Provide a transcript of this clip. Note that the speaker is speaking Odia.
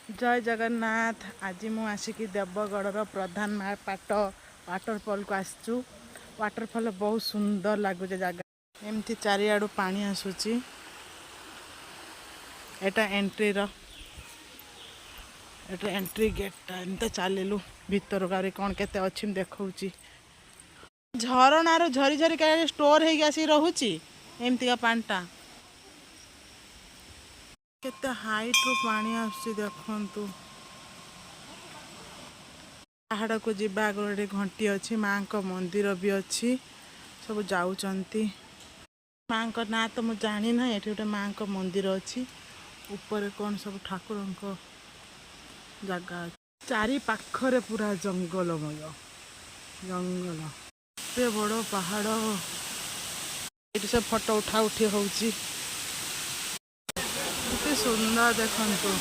ଜୟ ଜଗନ୍ନାଥ। ଆଜି ମୁଁ ଆସିକି ଦେବଗଡ଼ର ପ୍ରଧାନପାଟ ୱାଟରଫଲ୍କୁ ଆସିଛୁ। ୱାଟରଫଲ୍ ବହୁତ ସୁନ୍ଦର ଲାଗୁଛି ଜାଗା। ଏମିତି ଚାରିଆଡ଼ୁ ପାଣି ଆସୁଛି। ଏଇଟା ଏଣ୍ଟ୍ରିର, ଏଟା ଏଣ୍ଟ୍ରି ଗେଟ୍ଟା। ଏମିତି ଚାଲିଲୁ ଭିତରକୁ। ଆହୁରି କ'ଣ କେତେ ଅଛି ମୁଁ ଦେଖାଉଛି। ଝରଣାରୁ ଝରି ଝରି ଷ୍ଟୋର ହେଇକି ଆସିକି ରହୁଛି ଏମିତିକା ପାଣିଟା। କେତେ ହାଇଟ୍ରୁ ପାଣି ଆସୁଛି ଦେଖନ୍ତୁ। ପାହାଡ଼କୁ ଯିବା ଆଗରୁ ଏଠି ଘଣ୍ଟି ଅଛି, ମାଙ୍କ ମନ୍ଦିର ବି ଅଛି। ସବୁ ଯାଉଛନ୍ତି। ମାଙ୍କ ନାଁ ତ ମୁଁ ଜାଣିନାହିଁ। ଏଠି ଗୋଟେ ମାଙ୍କ ମନ୍ଦିର ଅଛି। ଉପରେ କ'ଣ ସବୁ ଠାକୁରଙ୍କ ଜାଗା ଅଛି। ଚାରି ପାଖରେ ପୁରା ଜଙ୍ଗଲମୟ ଜଙ୍ଗଲ। ଏତେ ବଡ଼ ପାହାଡ଼। ଏଠି ସବୁ ଫଟୋ ଉଠା ଉଠି ହେଉଛି। କେତେ ସୁନ୍ଦର ଦେଖନ୍ତୁ।